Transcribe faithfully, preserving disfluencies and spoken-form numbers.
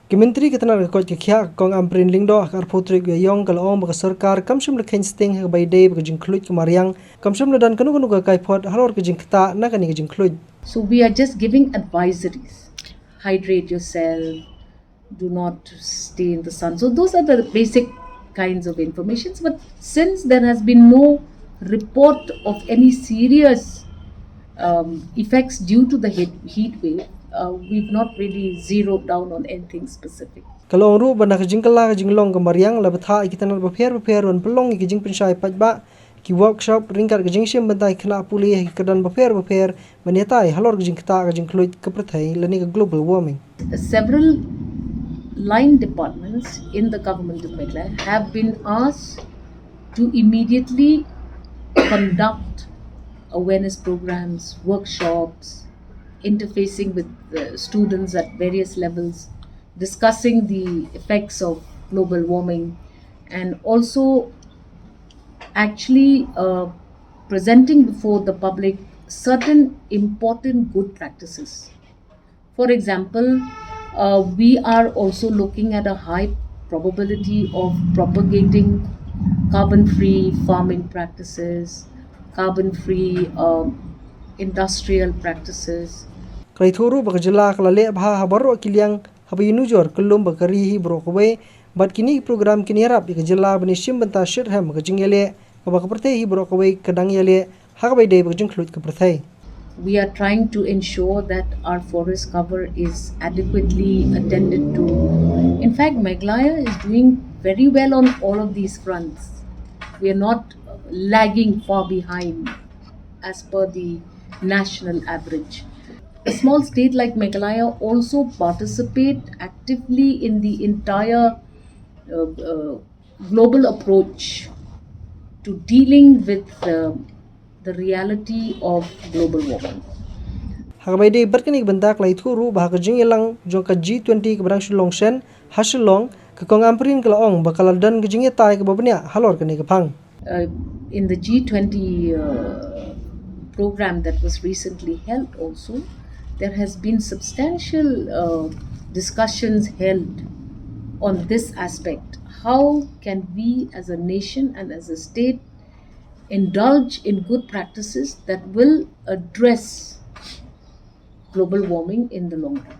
Ka Myntri ka tnad ka koit ka khiah, ka Kong Ampareen Lyngdoh, ha ka arphew tarik u Ïaïong ka la ong ba ka sorkar kam shym la kheiñ sting ha kaba ïadei bad ka jingkhluit ka mariang, kam shym la don kano kano ka kaiphod halor ka jingktah na kane ka jingkhluit. So we are just giving advisories. Hydrate yourself, do not stay in the sun. So those are the basic kinds of informations. But since there has been no report of any serious um, effects due to the heat, heat wave, uh, we've not really zeroed down on anything specific. Ka la ong ruh ba na ka jingkylla ka jinglong ka mariang la bthah ïa ki tnad bapher bapher ban pynlong ïa ki jingpynshai paidbah, ki workshop ryngkat ka jingshim bynta ki khynnah pule ha ki kyrdan bapher bapher ban ïatai halor ka jingktah ka jingkhluit ka pyrthei lane ka global warming. Several line departments in the government of Meghalaya have been asked to immediately conduct awareness programs, workshops, interfacing with the students at various levels, discussing the effects of global warming, and also actually uh, presenting before the public certain important good practices. For example, uh, we are also looking at a high probability of propagating carbon-free farming practices, carbon-free um, industrial practices. Ka la ïathuh ruh ba ka jylla ka la leh bha ha baroh ki liang haba ïa nujor kyllum ba ka ri hi baroh kawei, bad kine ki program kin ïarap ïa ka jylla ban ïashim bynta shitrhem ka jingïaleh kaba ka pyrthei hi baroh kawei ka dang ïaleh ha kaba ïadei bad ka jingkhluit ka pyrthei. We are trying to ensure that our forest cover is adequately attended to. In fact, Meghalaya is doing very well on all of these fronts. We are not lagging far behind as per the national average. A small state like Meghalaya also participate actively in the entire uh, uh, global approach to dealing with the, the reality of global warming. Ha kaba ïadei bad kane ka bynta ka la ïathuh ruh ba ha ka jingïalang jong ka G twenty kaba dang shu long shen ha Shillong, ka Kong Ampareen ka la ong ba ka la don ka jingïatai kaba bniah halor kane ka phang. Uh, in the G twenty uh, program that was recently held also, there has been substantial uh, discussions held on this aspect. How can we as a nation and as a state indulge in good practices that will address global warming in the long run?